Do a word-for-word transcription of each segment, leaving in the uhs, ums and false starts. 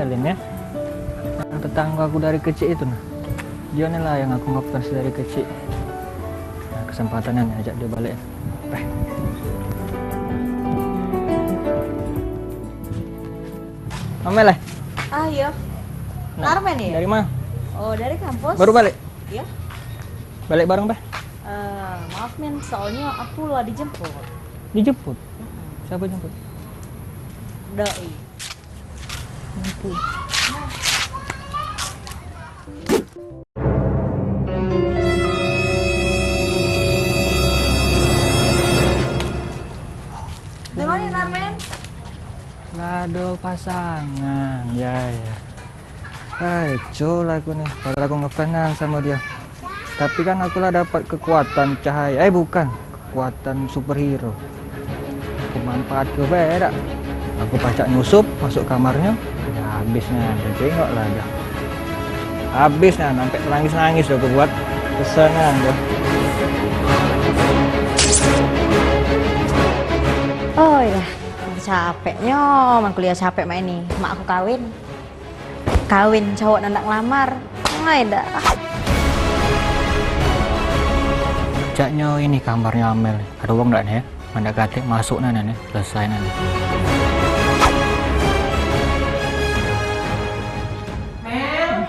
Lin, ya. Yang tetangga aku dari kecil itu, nah. Dia ni lah yang aku ngefans dari kecil. Nah, kesempatan ni ajak dia balik. Peh. Amel, eh? Ah, iya. Nah, Armen, ya? Dari mana? Oh, dari kampus. Baru balik? Iya. Balik bareng, Peh? Eh, maaf, Men, soalnya aku lah dijemput. Dijemput? Mm-mm. Siapa jemput? Doi. Jemput. Di mana, Armen? Lah, ado pasangan, ya, ya. Hai, cul aku nih, padahal aku ngefans nian sama dia. Tapi kan aku lah dapat kekuatan cahaya, eh, bukan, kekuatan superhero. Aku manfaat ke bae dak. Aku pacak nyusup masuk kamarnya, ya habis nian, tengok lah dah. Habis nian, sampai nangis-nangis aku buat pesanan dah. Oh iya, capeknya, mang kuliah capek mak ini. Mak aku kawin. Kawin cowok nak ngelamar. Ngai dah. Caknyo ini kamarnyo Amel. Ado wong dak nih, ya? Mandak katik masuk nah, nah, nih. Selesai nah, nih. Mel.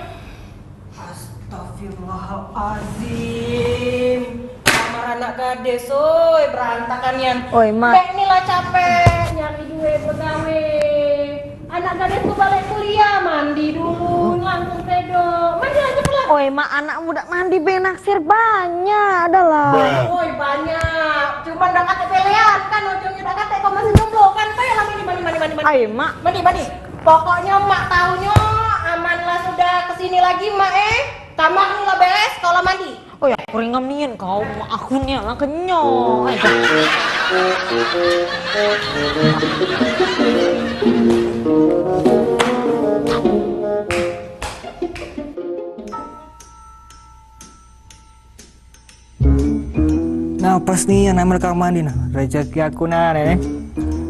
Astagfirullahalazim. Kamar anak gadis, oi, berantakan nian. Oi, Mak. Mek ni lah capek nyari duit begawe. Anak gadis tu balik kuliah, mandi dulu, langsung tidur. Mandi aja lah. Oi, Mak, anakmu dak mandi be naksir banyak dah lah. Oi, banyak. Cuman dak katek pelean kan, ujungnya dak katek kau masih jomblo kan. Payahlah mandi, mandi, mandi, mandi, mandi. Ai, Mak. Mandi, mandi. Pokoknya Mak taunyo Aman lah sudah kesini lagi, Mak, eh. Kamar ni lah beres, kau lah mandi. Oh ya, aku ringam nian kau, Mak, aku ni lah kenyang. Nah, pas nian nak melok kamar mandi nah. Rezeki aku nah, nih.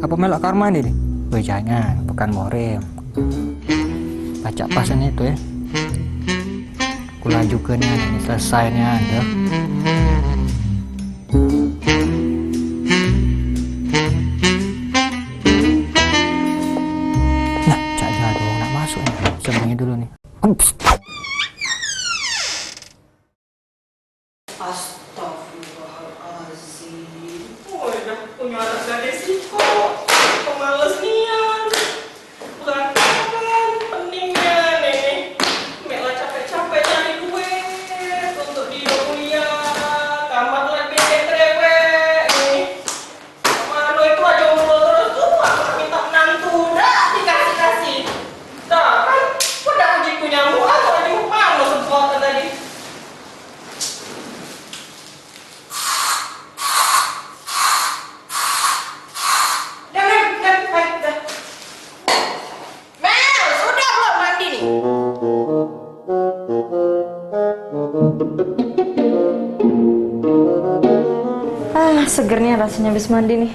Apa melok kamar mandi nih? Weh, jangan, bukan muhrim. Pacak pas ini tuh, ya. Aku laju ke nian, ini selesai nian, tuh. Nah, cak ado wong nak masuk nih. Sembunyi dulu nih. Ups. Astagfirullahalazim. Woi, dah punya anak gadis iko. Pemales nian. Berantakan. Pening nian ini. Mek lah capek-capek cari duit untuk dio kuliah. Tamat lah bikin cerewet ini. Mano itu lah jomblo terus tu, aku minta menantu, dak dikasih-kasih. Dah kan, udah uji ku nyamuk, aku lagi mau panas semprotan tadi. Dah, dah, dah, dah, dah. Mel, sudah belum mandi nih? Ah, seger nih rasanya habis mandi nih.